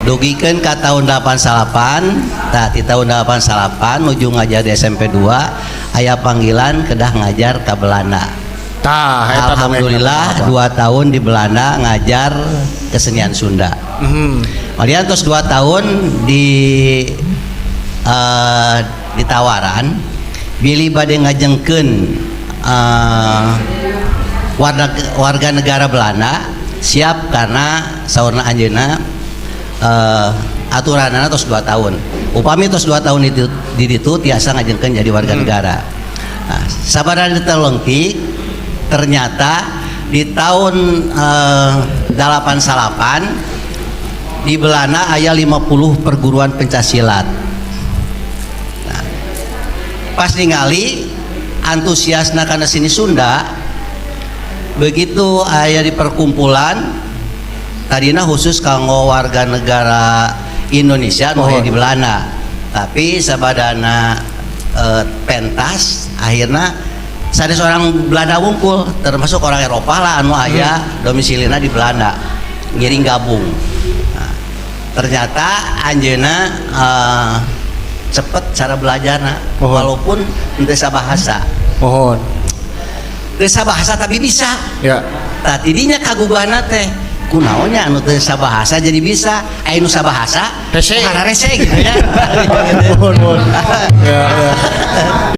Dugikeun ka tahun 89. Tah, di tahun 89 nuju ngajar di SMP 2, aya panggilan kedah ngajar ka Belanda. Tah, eta dongeng. Alhamdulillah, 2 tahun di Belanda ngajar kesenian Sunda. Kemudian terus 2 tahun di ditawaran bilih bade ngajengkeun warga warga negara Belanda, siap, karena saurna anjeunna aturanana terus 2 tahun, upami terus 2 tahun itu di ditu tiasa ngajengkeun jadi warga negara. Nah, sabada ditelengki, ternyata di tahun 89 di Belanda aya 50 perguruan pencak silat. Nah, pas ningali antusiasna kana seni Sunda, begitu aya di perkumpulan, tadina khusus kanggo warga negara Indonesia nu aya di Belanda, tapi sabadana pentas, akhirnya sanes orang Belanda wungkul, termasuk orang Eropa lah anu aya domisilina di Belanda ngiring gabung. Nah, ternyata anjeunna cepet cara belajarna walaupun henteu sabahasa. Teu sabahasa tapi bisa. Tah, tidinya kagugahna teh, kunaon nya anu teu sabahasa jadi bisa, aya nu sabahasa Rese. rese gitu ya. Mohon, mohon. Ya, ya.